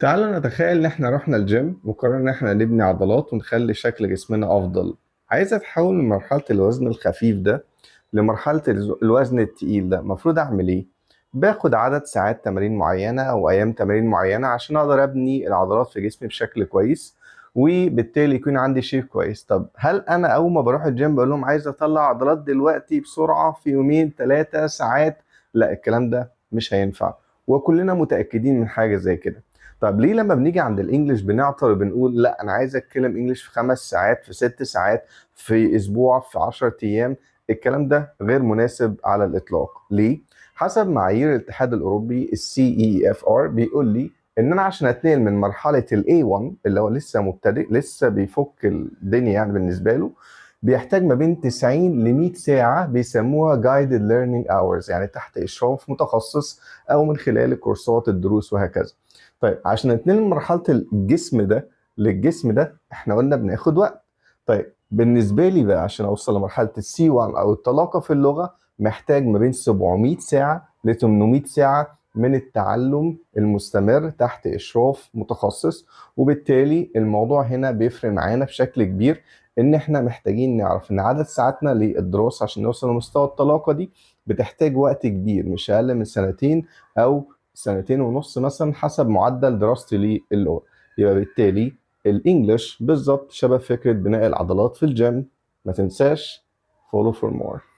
تعالوا نتخيل ان احنا رحنا الجيم وقررنا ان احنا نبني عضلات ونخلي شكل جسمنا افضل. عايز اتحول من مرحلة الوزن الخفيف ده لمرحلة الوزن التقيل ده، المفروض اعمل ايه؟ باخد عدد ساعات تمارين معينة او ايام تمارين معينة عشان اقدر ابني العضلات في جسمي بشكل كويس، وبالتالي يكون عندي shape كويس. طب هل انا اول ما بروح الجيم بقول لهم عايز اطلع عضلات دلوقتي بسرعة في يومين 3 ساعات؟ لا، الكلام ده مش هينفع، وكلنا متأكدين من حاجة زي كده. طب ليه لما بنيجي عند ال English بنعطل وبنقول لا انا عايز اتكلم English في 5 ساعات، في 6 ساعات، في اسبوع، في 10 ايام؟ الكلام ده غير مناسب على الاطلاق. ليه؟ حسب معايير الاتحاد الاوروبي CEFR بيقول لي ان انا عشان اتنقل من مرحلة ال A1 اللي هو لسه مبتدئ، لسه بيفك الدنيا يعني بالنسبة له، بيحتاج ما بين 90 ل 100 ساعة بيسموها guided learning hours، يعني تحت إشراف متخصص أو من خلال الكورسات، الدروس وهكذا. طيب عشان نتنقل من مرحلة الجسم ده للجسم ده احنا قلنا بناخد وقت. طيب بالنسبة لي بقى عشان أوصل لمرحلة ال C1 أو الطلاقة في اللغة محتاج ما بين 700 ساعة ل 800 ساعة من التعلم المستمر تحت إشراف متخصص، وبالتالي الموضوع هنا بيفرق معانا بشكل كبير، إن إحنا محتاجين نعرف إن عدد ساعاتنا للدراسة عشان نوصل لمستوى الطلاقة دي بتحتاج وقت كبير، مش أقل من سنتين أو سنتين ونص مثلا حسب معدل دراستي للغة. يبقى بالتالي ال English بالظبط شبه فكرة بناء العضلات في الجيم. ما تنساش follow for more.